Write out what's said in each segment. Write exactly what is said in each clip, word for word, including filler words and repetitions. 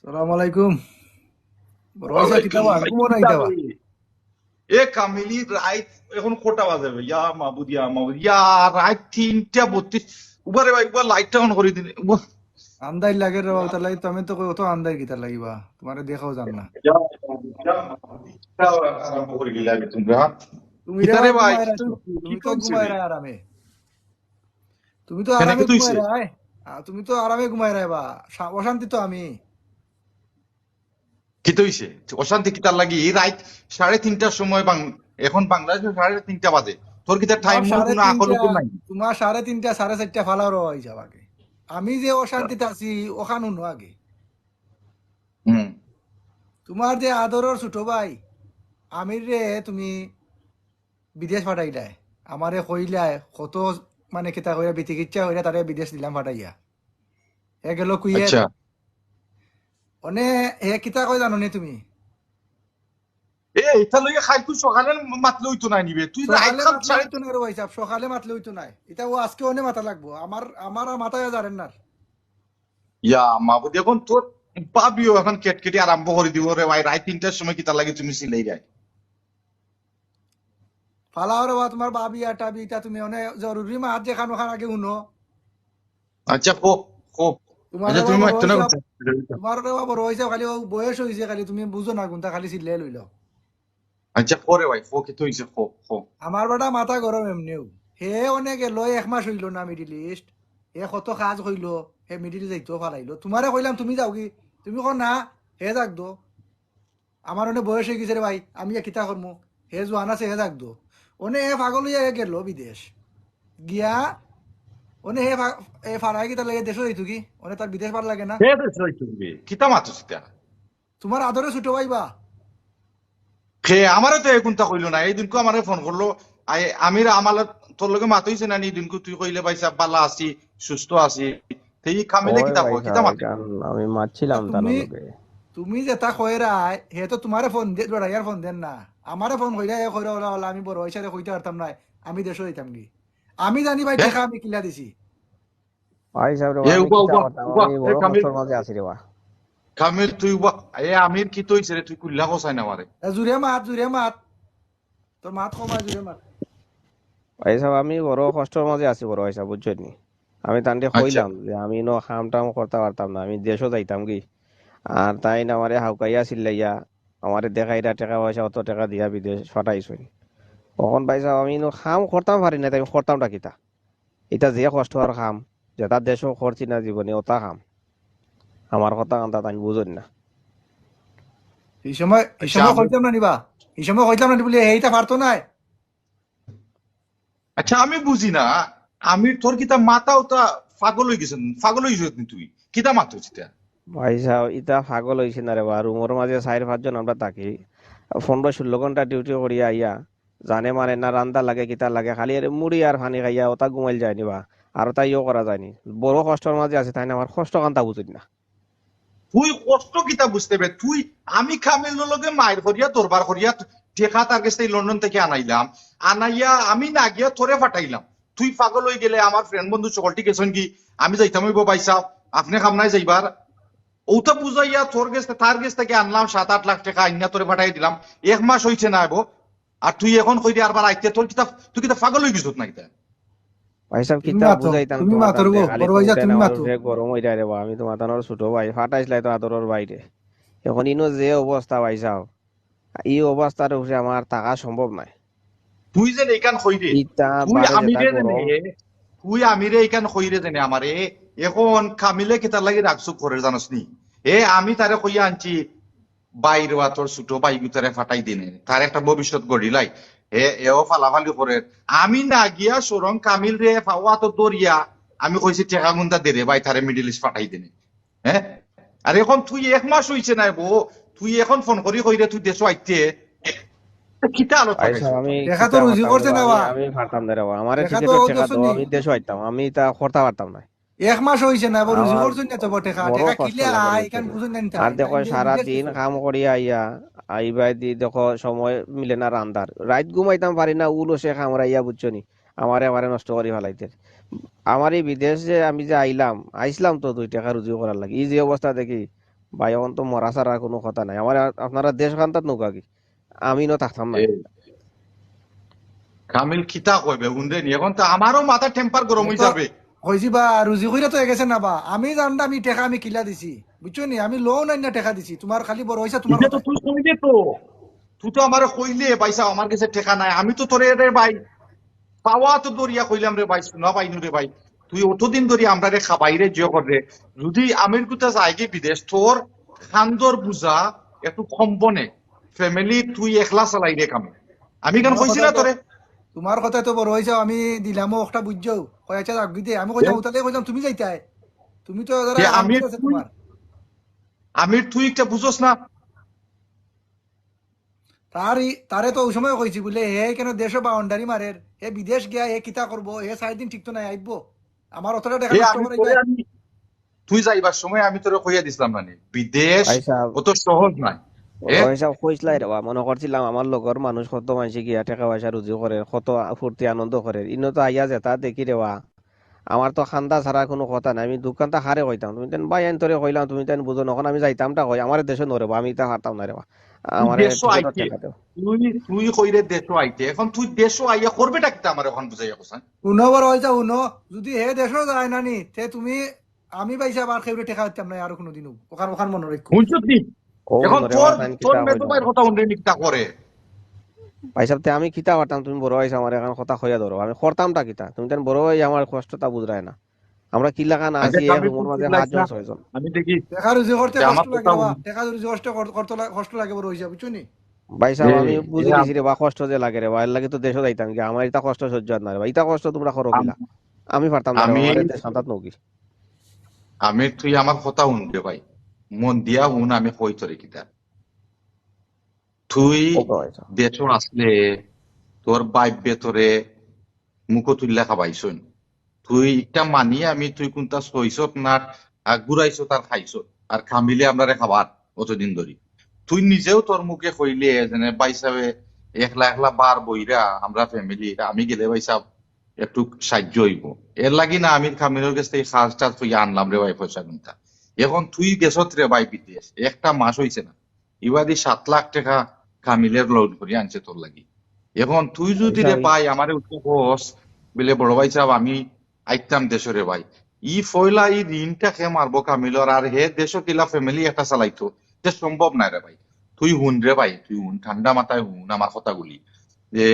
সালাম আলাইকুম। বড় ভাইসাব, কিতা বা? ঘুমো না কিতা বা? এ কামিলি, রাইত এখন কটা বাজে? ইয়া মাবুদ, ইয়া মাবুদ, ইয়া রাইত তিনটা বত্রিশ। উবারে ভাই, উবার light টা on করি দিন। উবা। আন্দাইর লাগে রে বাবা, তার লাগি তো আমি তো কই অত আন্দাইর কিতার লাগি বা? তুমারে দেখাও যার না। ইয়া মাবুদ, ইয়া মাবুদ, ইয়া আরম্ভ করি দিলা রে তুমরা। তুমি রে কিতা রে ভাই, ভাই, কিতা তুমি, তুমি তো কিতা অইছে ঘুমাই রে? রায় আরামে। তুমি তো কেনে আরামে কিতা অইছে? ঘুমাই রায়। আ, তুমি তো আরামে ঘুমাই রায় বা। শা-, অশান্তি তো আমি। কিতা অইছে? অশান্তি কিতার লাগি? এই রাইত সাড়ে তিনটার সময় বাং-, এখন বাংলাদেশে সাড়ে তিনটা বাজে। তোর কিতা time র সাড়ে কোনো আকল তিনটা, উকল নাই? তুমার সাড়ে তিনটা, সাড়ে চাইরটা ফালাও রে ভাইসাব আগে। আমি যে অশান্তিত আছি, অখান হুনো আগে। হুম। তুমার যে আদরর ছোট ভাই, আমির রে তুমি বিদেশ ফাটাইলায়। আমারে কইলায়, কত মানে কিতা কইরা বিতিকিচ্ছা কইরা তারে বিদেশ দিলাম ফাটাইয়া। হে গেল কুয়েত। আচ্ছা। অনে হে কিতা কয় জানো নি তুমি? এ, ইতা লইয়া কাইলকু সকালে মাতলে অইতো নায় নি বে? তুই রাইত সকালে খান মাতলে সাড়ে অইতো নায় রে ভাইসাব, সকালে মাতলে অইতো নায়। ইতা ও আজকে অনে মাতা লাগবো। আমার, আমার আর মাতায় যারের না। ইয়া মাবুদ, এখন তোর ভাবিও এখন কেটকেটি আরম্ভ করি দিবো রে ভাই। রাইত তিনটার সময় কিতার লাগি তুমি চিল্লাইরায়? ফালাও রে বা, তুমার ভাবি আর টাবি, ইতা তুমি অনে জরুরি মাত যেখান অখান আগে হুনো। আচ্ছা, কও, কও। তুমার আচ্ছা, রে তুমি বা মাততো না বড় করতে। তুমার রে বা বড় ভাইসাব, খালি ও বয়স অইছে, খালি তুমি বুঝো না কুনটা, খালি চিল্লাই লইলাও। আচ্ছা, কও রে ভাই, কও, কিতা অইছে, কও, কও। আমার বেটা মাথা গরম এমনেউ। হে অনে গেল, এক মাস অইলো না Middle East। হে কত কাজ কইলো, হে Middle East যাইতো ফালাইলো। তুমারে কইলাম তুমি যাওগি, তুমি কও না, হে যাক দো। আমার অনে বয়স অইগেছে রে ভাই, আমি আর কিতা করমু? হে জোয়ান আছে, হে যাক দো। অনে হে পাগল অইয়া হে গেল বিদেশ। গিয়া, অনে হে ফা-, হে ফারায় কিতার লাগি দেশো যাইতো কি? অনে তার বিদেশ ভালা লাগে না? হে দেশো যাইতো কি? কিতা মাতস ইতা? তুমার আদরে ছোট ভাই বা? হে, আমারে তো এ কুনতা কইলো না। এই দিনকু আমারে ফোন করলো। আই, আমির আমার ল-, তোর লগে মাত অইছে না নি? এই দিনকু তুই কইলে ভাইসাব ভালা আছি, সুস্থ আছি। তে ই কামিলে ওই কিতা কয়? কিতা ভাইসাব, মাতে? এখান আমি মাতছিলাম তার তুমি, লগে। তুমি যেতা কইরায়, হে তো তুমারে ফোন দে, বেড়াইয়ার ফোন দেন না। আমারে ফোন কইরা, হে কইরা, "ওলা, ওলা, আমি বড় ভাইসাবরে কইতা পারতাম নায়, আমি দেশো যাইতাম গি।" আমি জানি ভাই, হে? টেকা আমি কিলা দিছি। ভাইসাব রে, এ, আমি উবা, কিতা উবা, করতাম? উবা, আমি এ, বড় কামিল। কষ্টর মাঝে আছি রে বা। কামিল, তুই উবা, এ, আমির কিতা অইছে রে? তুই খুলিয়া কছাইন আমারে। এ, জুরে মাত, জুরে মাত। তোর মাত কমায়, জুরে মাত। ভাইসাব, আমি বড় কষ্টর মাঝে আছি, বড় ভাইসাব, বুঝছইন নি? আমি তানরে আচ্ছা। কইলাম যে আমি ইনো কাম টাম করতা পারতাম না, আমি দেশো যাইতাম গি। আর তাইন আমারে হাউকাইয়া চিল্লাইয়া, আমারে দেখাইরা টেকা পয়সা, অত টেকা দিয়া বিদেশ ফাটাইছইন। অখন ভাইসাব, আমি ইনো কাম করতাম পারি না, তে আমি করতামটা কিতা? ইতা যে কষ্ট আর কাম, যেতা দেশো করছি না জীবনে, অতা কাম। আমার কথা কান্তা তাইন বুঝইন না। ই সময়, ই আচ্ছা, সময় আমি কইতাম না নি বা? ই সময় কইতাম না নি বুলে, এইটা পারতো নায়। আচ্ছা, আমি বুঝি না, আমি তোর কিতা মাথা অতা পাগল অইগেছে, পাগল অইগেছত নি তুই? কিতা মাতস ইতা? ভাইসাব, ইতা পাগল অইছি না রে বা, রুমর মাঝে চাইর পাঁচজন আমরা থাকি, পনরো ষোলো ঘন্টা duty করিয়া আইয়া, জানে মানে না, রান্দা লাগে, কিতা লাগে, খালি এরে মুড়ি আর পানি খাইয়া অতা ঘুমাইল যায় নি বা, আর অতা ইয়ো করা যায় নি। বড় কষ্টর মাঝে আছি, তাইন আমার কষ্ট কান্তা বুঝইন না। তুই কষ্ট কিতা বুঝতে বে? তুই, আমি কামিলর লগে মাইর করিয়া, দরবার করিয়া, টেকা তার গেছ থাকি লন্ডন থাকি আনাইলাম, আনাইয়া আমি না গিয়া তোরে ফাটাইলাম। তুই পাগল অইগেলে আমার friend বন্ধু সকলটি গেছইন গি, আমি যাইতাম অইবো ভাইসাব, আপনে কামনায় যাইবার। অতা বুঝাইয়া তোর গেছ, তার গেছ থাকি আনলাম সাত আট লাখ টেকা, আইনা তোরে ফাটাই দিলাম। এক মাস অইছে না আইবো, আর তুই এখন কইরে আরবার আইতে, তোর কিতা, তুই কিতা পাগল অইগেছত না কিতা? ভাইসাব, তুমি কিতা মাতো, বুঝাইতাম তুমি তুমার মাতো রে তানরে, গো, খালি বড় ভাইসাব, তুমি মাতো। গরম অইরা রে বা, আমি তুমার তানর ছোট ভাই, ফাটাইছলায় তো আদরর ভাইরে। এখন ইনো যে অবস্থা ভাইসাব, ই অবস্থার উপরে আমার থাকা সম্ভব নায়। তুই যে ইখান কইরে, ইতা তুই বারে যেতা আমিরে গরম। নে, তুই আমিরে ইখান কইরে দে নে আমারে, এখন কামিলে কিতার লাগি রাগ সুখ করে জানোস নি? এ, আমি তারে কইয়া আনছি, বাইর বা তোর ছোট ভাই গুতারে ফাটাই দেনে, তার একটা ভবিষ্যৎ গড়িলাই। এ, এও ফালাফালি করে। আমি না গিয়া সরং কামিলরে পাওয়া তো দরিয়া, আমি কইছি টেকা গুনতা দে রে ভাই, তারে Middle East ফাটাই দেনে। হ্যাঁ? আর এখন তুই এক মাস অইছে না বো, তুই এখন ফোন করি কইরে তুই দেশো আইতে, কিতা আলো ভাইসাব, আমি টেকা তো রুজি করছে না বা। আমি পারতাম না রে বা। আমারে টেকা তো টিকেটর টেকা দেও, আমি দেশো আইতাম, আমি ইতা করতা পারতাম না। এক মাস অইছে না, আবার রুজি করছইন না তো বটে, কা-, বড় টেকা কষ্ট কিলা লাগে আয়, বুঝছো ইখান নি? বুঝইন না নি তা। আর দেখো, সারা দিন কাম করিয়া আইয়া, আইবায় দি দেখো, সময় মিলে না রান্দার। রাইত ঘুমাইতাম পারি না, উল সে কামড়াইয়া, বুঝছো নি? আমারে, আমারে নষ্ট করি ফালাইতে। আমার ই বিদেশ যে আমি যে আইলাম, আইছলাম তো দুই টেকা রুজি করার লাগি। ই যে অবস্থা দেখি, ভাই, অখন তো মরা ছাড়া কুনু কথা নাই। আমার, আপনারা দেশ খান্তাত নৌকা কি? আমি ইনো থাকতাম না। এ, কামিল কিতা কইবে, হুনরে নি? অখন তো আমারও মাথা টেম্পার গরম অই যাবে। কইছি বা, রুজি কইরা তো গেছে না বা। আমি জানতাম আমি টেকা আমি কিলা দিছি, বুঝছো নি? আমি লোন আইনা টেকা দিছি, তুমার খালি বড় ভাইসাব তুমার ইটা তো কথা। তুই কইলে তো, তুই তো আমারে কইলে, "ভাইসাব, আমার গেছে টেকা নাই।" আমি তো তোরে রে ভাই, পাওয়া তো দরিয়া কইলাম রে ভাই, শুনা পাইনু রে ভাই, তুই অতদিন ধরি আমরারে খাবাইরে জিও কররে। যদি আমির কুতা যায়গি বিদেশ, তোর খান্দর বুঝা একটু কম বনে, ফ্যামিলি তুই একলা চালাইরে কামে। আমি কেন কইছি না তোরে? তুমার কথা তো বড় ভাইসাব আমি দিলামও একটা বুঝছো, কয় আচ্ছা যাক দিতে, আমি কইলাম উতালে কইলাম তুমি যাইতায়, তুমি তো ধরো কে আরাম আমির আছে তুই? তুমার। আমির তুই একটা বুঝোস না। তার ই-, তারে তো ওই সময় কইছি বুলে, হে কেন দেশো বাউন্ডারি মারের, হে বিদেশ গিয়া হে কিতা করবো, হে চাইর দিন টিকতো নাই, আইবো। আমার অতটা টেকা এ নষ্ট আমি করে তোরে যায়। আমি, তুই যাইবার সময় আমি তোরে কইয়া দিছিলাম না নি, বিদেশ ভাইসাব, অত সহজ নাই। এ? ভাইসাব কইছলাই রে বা, মনো করছিলাম আমার লগর মানুষ কত মানষে গিয়া টেকা পয়সা রুজি করের, কত ফুর্তি আনন্দ করের। ইনো তো আইয়া যেতা দেখি রে বা, আমার তো খান্দা ছাড়া কুনু কথা নাই। আমি দুকানতা কারে কইতাম, তুমি তাইন ভাইয়াইন্তরে কইলাম, তুমি তাইন বুঝো না। অখন আমি যাইতামটা কই, আমারে দেশো নরে বা, আমি ইতা পারতাম না রে বা। তুই আমারে দেশো টিকিটর আইতে, টেকা দেও। তুই, তুই কইরে দেশো আইতে, অখন তুই দেশো আইয়া করবেটা কিতা আমারে অখন বুঝাইয়া কছাইন? হুনো বড় ভাইসাব, হুনো, যদি হে দেশো যায় না নি, তে তুমি, আমি ভাইসাব আর কেউরে টেকা দিতাম না আরো কুনুদিনও। অখান, অখান মনো রাখো। হুনছত নি? ও অখন মনে তোর, হয় তাইন তোর কিতা মেজো কইলো ভাইর না। কথা হুনরে নি কিতা করে? ভাইসাব, তে আমি কিতা পারতাম, তুমি বড় ভাইসাব আমার অখান কথা কইয়া ধরো। আমি করতামটা কিতা? তুমি তাইন বড় ভাই আমার কষ্টটা বুঝরায় না। আমরা কিলাখান আচ্ছা, আছি, এক আমি রুমর বুঝতে মাঝে লাগছে সাতজন না। ছয়জন। আমি দেখি টেকা রুজি করতে যে আমার কষ্ট কথা লাগে বা, হুন। টেকা রুজি কষ্ট কর-, করতে লা-, কষ্ট লাগে বড় ভাইসাব, বুঝছো নি? ভাইসাব, এই, আমি বুঝি এরা গেছি রে বা, কষ্ট যে লাগে রে বা, এর লাগি তো দেশো যাইতাম গি, আমার ইতা কষ্ট সহ্য অর না রে বা, ইতা কষ্ট তুমরা করো কিলা? আমি পারতাম না রে বা, আমি আমার দেশ খান্তাত নৌকি। আমি, তুই আমার কথা হুন রে ভাই, মন দিয়া হুন, আমি কই তোরে কিতা। তুই দেশো আসলে তোর বাইপে তোরে মুখো তুলিয়া খাবাইছইন। তুই ইটা মানি আমি, তুই কুনতা সইছত না, আর ঘুরাইছত আর খাইছত, আর কামিলে আমরারে খাবার অতদিন ধরি। তুই নিজেও তোর মুখে কইলে যেন ভাইসাবে একলা একলা বার বইরা আমরা ফ্যামিলি, আমি গেলে ভাইসাব একটু সাহায্য অইবো। এর লাগি না আমি কামিলর গেছ থাকি কাজ টাজ তুই আনলাম রে ভাই, পয়সা কুনতা। অখন তুই গেছত রে ভাই বিদেশ, একটা মাস অইছে না, ইবাদি সাত লাখ টেকা কামিলের লোন করি আনছে তোর লাগি। অখন তুই যদি রে ভাই আমারে উঠতে কস, বলে, "বড় ভাইসাব, আমি আইতাম দেশো রে ভাই।" ই ফয়লা ই ঋণটা কে মারবো কামিলর, আর হে দেশো কিলা ফ্যামিলি একটা চালাইতো, তে সম্ভব নায় রে ভাই। তুই হুন রে ভাই, তুই হুন, ঠান্ডা মাথায় হুন আমার কথাগুলি। যে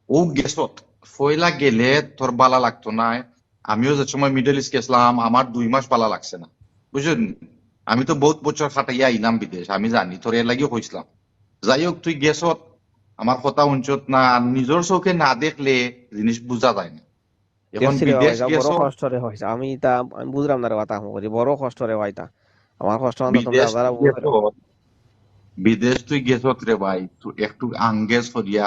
ও গেছত, ফয়লা গেলে তোর বালা লাগতো নায়। আমিও যে সময় মিডল ইস্ট গেছলাম, আমার দুই মাস বালা লাগছে না, বুঝছইন? আমি তো বউত বছর খাটাইয়া আইলাম বিদেশ, আমি জানি, তোর এর লাগিও কইছলাম। যাই হোক, তুই গেছত, আমার কথা হুনছত না, আর নিজর চউখে না দেখলে জিনিস বুঝা যায় না। অখন দেখছি রে ভাই, বিদেশ এটা বড় গেছত, কষ্ট রে ভাই, আমি ইতা, আমি বুঝরাম না রে বা, তা করি, বড় কষ্ট রে ভাই, তা আমার কষ্ট অন্তত তোমরা বিদেশ যারা তুই বুঝো রে। গেছত, বিদেশ তুই গেছত রে ভাই, তুই একটু আঙ্গেজ করিয়া,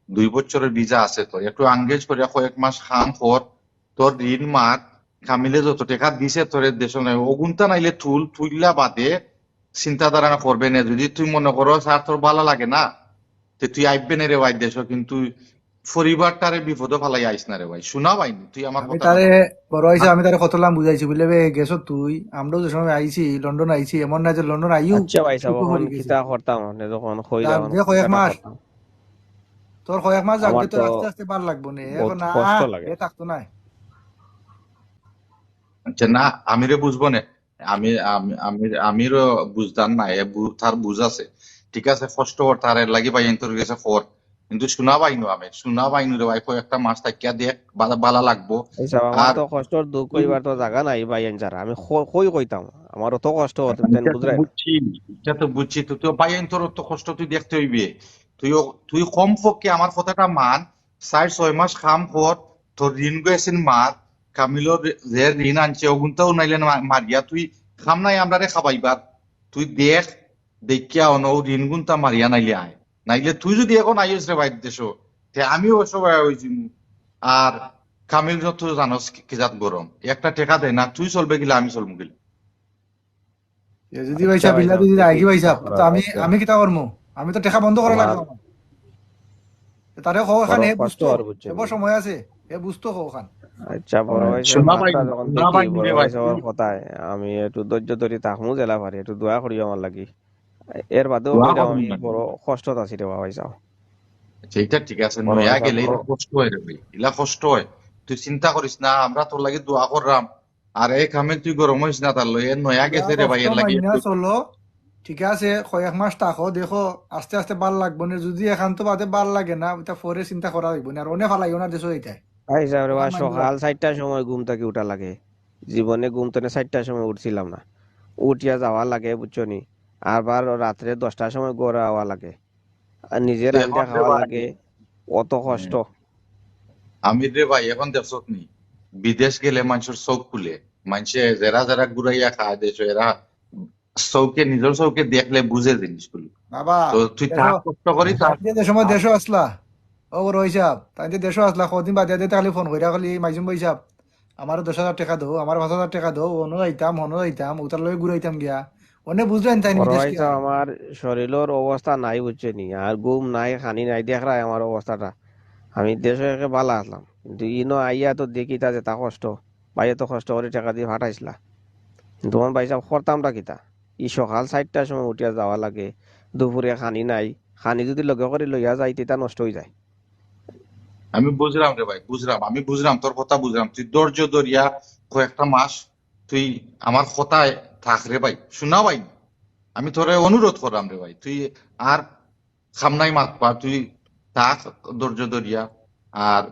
দুই বছরের ভিসা আছে তোর, একটু আঙ্গেজ করিয়া কয়েক মাস কাম কর, তোর ঋণ মার, কামিলে যত টেকা দিছে তোরে দেশো নাই, অগুনতা নাইলে তুল, তুললা বাদে চিন্তা ধারণা করবে নে। যদি তুই মনে করো আর তোর বালা লাগে না, তে তুই আইবে নে রে ভাই দেশো, কিন্তু পরিবারটারে বিপদো ফালাই আইস না রে ভাই। শুনা ভাই, তুই আমার আমি কথা তারে, মানো। বড় ভাইসাব, আমি তারে কতলাম বুঝাইছি, বুলে, "বে, গেছত তুই, আমরাও যে সময় আইছি লন্ডন আইছি, এমন না যে লন্ডন আইও।" আচ্ছা ভাইসাব, অখন কিতা করতাম, আপনে যখন কইরা যা, অখন যে কয়েক মাস। তোর কয়েক মাস যাক, আমার তোর তো আস্তে আস্তে বার লাগবো নে। বউত অখন না, কষ্ট লাগে। এ থাকতো নায়। আচ্ছা, না, আমিরে বুঝবো নে। আমি, আমি, আমি, আমিরও বুঝদার না, এ বু-, তার বুঝ আছে। ঠিক আছে, কষ্ট কর, তার এর লাগি ভাই, তোর গেছে কর। কিন্তু শুনা পাইনু আমি, শুনা পাইনু রে ভাই, কয়েকটা মাস থাকিয়া দেখ, বালা, বালা লাগবো। আচ্ছা, আমার আর তো কষ্টর দুঃখ কইবার তো জাগা নাই ভাই, আনসার। আমি ক-, কই কইতাম? আমার অত কষ্ট, তুমি তাই বুঝরায় না। বুঝছি, ইটা তো বুঝছি। তুই তো ভাই, তোর অত কষ্ট তুই দেখতে অইবে। তুই ও-, তুই কমপক্ষে আমার কথাটা মান, চাইর ছয় মাস কাম কর, তোর ঋণ গেছেন মার, কামিলর যে ঋণ আনছে, অগুনতাও নাইলে না মারিয়া, তুই কাম নাই আমরারে খাবাইবার, তুই দেখ, দেখিয়া অনো ঋণ গুনতা মারিয়া নাইলে আয়। নাইলে তুই যদি অখন আইস রে ভাই দেশো, তে আমিও অসহায় অইযিমু। আর কামিল যত জানোস কি, কি জাত গরম, একটা টেকা দেয় না, তুই চলবে কিলা, আমি চলমু কিলা। এ যদি আচ্ছা ভাইসাব, ভাইসাব, বিল্লা যদি দেখি আইগি ভাইসাব, তো আমি, আচ্ছা। আমি কিতা করমু? আমি তো টেকা বন্ধ করা লাগবো আমার। তারে কও অখান, হে বুঝতো, আর বুঝছে এবার সময় আছে, হে বুঝতো কও অখান। আচ্ছা, বড় ভাই সাহেব, শোনা ভাই, মাতটা যখন শোনা দেখি, ভাই, বড় ভাই ভাই, সাহেবর কথায় আমি একটু ধৈর্য ধরি থাকমু যেলা পারি, একটু দোয়া করিও আমার লাগি। এর বাদেও দোয়া কইরাম করুন আমি না। বড় কষ্টত আছি রে বাবা, ভাই সাহেব। আচ্ছা, এটা ঠিক আছে, বড় নয়া ভাই সাহেব, গেলে এটা বড় কষ্ট হয় রে ভাই, ইলা কষ্ট হয়। তুই চিন্তা করিস না, আমরা তোর লাগি দোয়া কররাম। আর এই কামে তুই গরম হইস না তার লগে, নয়া গেছে রে ভাই, এর কষ্ট লাগি মাইনা একটু চলো, ঠিক আছে, কয়েক মাস থাকো, দেখো আস্তে আস্তে ভালা লাগবো নে। যদি এখান তো বাদে ভালা লাগে না, ওটা পরে চিন্তা করা লাগবো নে। আর অনে ফালাইও না দেশো যাইতায়। ভাই সাহেব রে বাবা, সকাল চাইরটার সময় ঘুম থাকি উঠা লাগে। জীবনে ঘুম তনে চাইরটার সময় উঠছিলাম না। উঠিয়া যাওয়া লাগে, বুঝছো নি? আবার রাত্রে দশটার সময় ঘরো আওয়া লাগে। আর নিজে রান্ধা খাওয়া লাগে। অত কষ্ট। আমির রে ভাই, এখন দেখছত নি, বিদেশ গেলে মানষর চউখ খুলে। মানষে যেরা যেরা ঘুরাইয়া খায় দেশো, এরা চউখে, নিজর চউখে দেখলে বুঝে জিনিসগুলো। বাবা, তো তুই দেখো, থাক, কষ্ট করি থাক। তাইন যে সময় দেশো আছলা, ও বড় ভাই সাহেব, তাইন যে দেশো আছলা, কদিন বাদে বাদে খালি ফোন করিয়া খালি, "মাইজুম ভাই সাহেব, আমারে দশ হাজার টেকা দেও, আমারে পাঁচ হাজার টেকা দেও, অনো যাইতাম, হনো যাইতাম, উতার লগে ঘুরাইতাম গিয়া।" অনে বুঝরা নি তাইন বড় বিদেশ ভাই গিয়া। সাহেব, আমার শরীলর অবস্থা নাই, বুঝছো নি? আর ঘুম নাই, খানি নাই, দেখরায় আমার অবস্থাটা। আমি দেশো একে ভালা আছলাম, কিন্তু ইনো আইয়া তো দেখি তা যেতা কষ্ট, ভাইয়ে তো কষ্ট করি টেকা দি পাঠাইছলা। কিন্তু অখন ভাই সাহেব করতামটা কিতা? ই সকাল চাইরটার সময় উঠিয়া যাওয়া লাগে, দুপুরে খানি নাই, খানি যদি লগে করি লইয়া যাই, তে ইতা নষ্ট অইযায়। আমি বুঝরাম রে ভাই, বুঝরাম, আমি বুঝরাম, তোর কথা বুঝরাম। তুই ধৈর্য ধরিয়া কয়েকটা মাস তুই আমার কথায় থাক রে ভাই, শোনা ভাই। আমি তোরে অনুরোধ কররাম রে ভাই, তুই আর খাম নাই মাতবার, তুই থাক ধৈর্য ধরিয়া। আর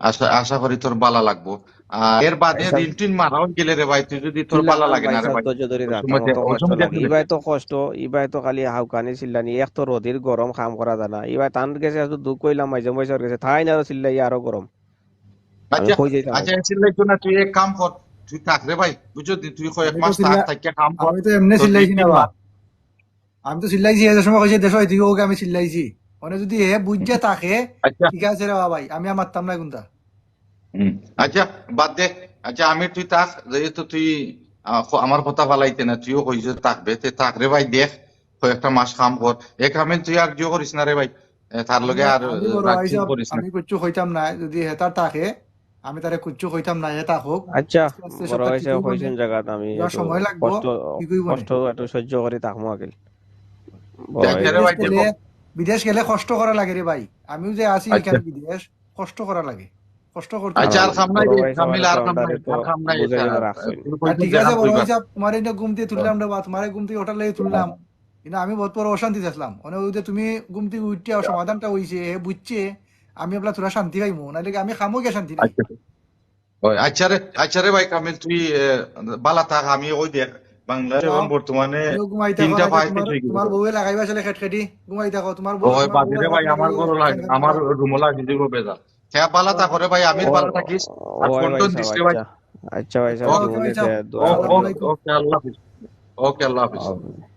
আশা, আশা করি তোর ভালা লাগবো। আর এর বাদে ভাই সাহেব, ঋণ টিন মারা অই গেলে রে ভাই, তুই যদি তোর চিল্লা ভালা খান লাগে ভাই না রে সাহেব, ভাই, ধৈর্য ধরি ওই রাখতাম, সময় দে-, অত ওই কষ্ট সময় লাগে। দেখবি। ইবায় তো কষ্ট, ইবায় তো খালি হাউকানি চিল্লানি, এক তো রোদির গরম কাম করা যায় না। ইবায় তান গেছে একটু দুঃখ কইলাম, মাইজুম ভাই সাহেবর গেছে, তাইন আরো চিল্লাইয়া আরো গরম। আমি আচ্ছা, কই যাইতাম আচ্ছা, ভাই? চিল্লাইতো না, তুই এক কাম কর, তুই থাক রে ভাই, বুঝছো? তুই, তুই কয়েক আমি তো মাস থাক, চিল্লা-, থাকিয়া কাম কর, আমি তো এমনি তোর চিল্লাইছি ঋণ না টিন বা। মা-, আমি তো চিল্লাইছি, এ সময় কইছে দেশো আইতে, ওকে আমি চিল্লাইছি। মানে যদি হে বুঝিয়া থাকে, আচ্ছা। ঠিক আছে রে বাবা ভাই, আমি আর মাততাম না কুন্তা। হুম, আচ্ছা, বাদ দে। আচ্ছা, আমির তুই থাক, যেহেতু তুই, আহ, খ-, আমার কথা ফালাইতে না, তুইও কইছস থাকবে, তে থাক রে ভাই, দেখ, কয়েকটা মাস কাম কর। এ কামিল, তুই আর জিও করিস না রে ভাই, এ, তার লগে আমি, আর, আমি আহ, বড় ভাই রাগ জিও সাহেব, করিস না। আমি কিচ্ছু কইতাম না, যদি হেতার থাকে, আমি তারে কিচ্ছু কইতাম না, হে থাকউক। আচ্ছা, আস্তে আস্তে বড় সবটা ভাই ঠিক সাহেব অইবো নে। কইছইন জাগাত আমি যা একটু সময় লাগবো, কষ্ট, ঠিক অইবো নে। কষ্ট একটু সহ্য করি থাকমু আগে। বড় দেখ ভাই রে সাহেব। ভাই, বিদেশ গেলে, দেখো। বিদেশ গেলে কষ্ট করা লাগে রে ভাই। আমিও যে আছি আচ্ছা। এখানে বিদেশ, কষ্ট করা লাগে। কষ্ট করতে আচ্ছা, আর লাগে। কাম নাই বড় রে, ভাই সাহেব কামিল, আর কাম নাই, আমরারে তো আর কাম নাই, বুঝাইয়া এটা, রাখছইন। তুমি আর কইছো ঠিক যে আছে, কাম বড় করবা। ভাই সাহেব, তোমার এই যে ঘুমতে তুললাম রে বা, তোমার এই ঘুমতে ওঠার লাগি তুললাম। কিন্তু আমি বহুত বড় অশান্তি দেখলাম। মানে ওই যে তুমি ঘুমতে উঠিয়া সমাধানটা অইছে, হে বুঝছে, আমি আপনার থুড়া শান্তি পাইমু, নাইলে কি আমি কামো গিয়া শান্তি নাই। আচ্ছা। ওই, আচ্ছা রে, আচ্ছা রে ভাই কামিল, তুই, এ, বালা থাক, আমি ওই দেখ, বাংলাদেশ যাও, এখন বর্তমানে তুমিও ঘুমাই থাকো, তিনটা নাইলে পাঁচ তোমার, হয়ে গেছে। তোমার বউয়ে লাগাইবা আসলে খেটখেটি, ঘুমাই থাকো, তোমার বউ, ওই, তোমার বাদ দে বউ রে ভাই, আমার ঘরো লাগ-, আমার রুমো লাগি দিব বেজার। হ্যাঁ, বালা থাকো রে ভাই, আমির ও, বালা থাকিস। আর ওই ফোন ভাই টোন সাহেব, দিস রে ভাই। আচ্ছা, আচ্ছা ভাই সাহেব, ওকে, তুমি ওকে, নিতে সাহেব। দোয়া ও-, করো। ওকে, ওকে, আল্লাহ হাফিজ। ওকে, আল্লাহ হাফিজ। আল্লাহ হাফিজ।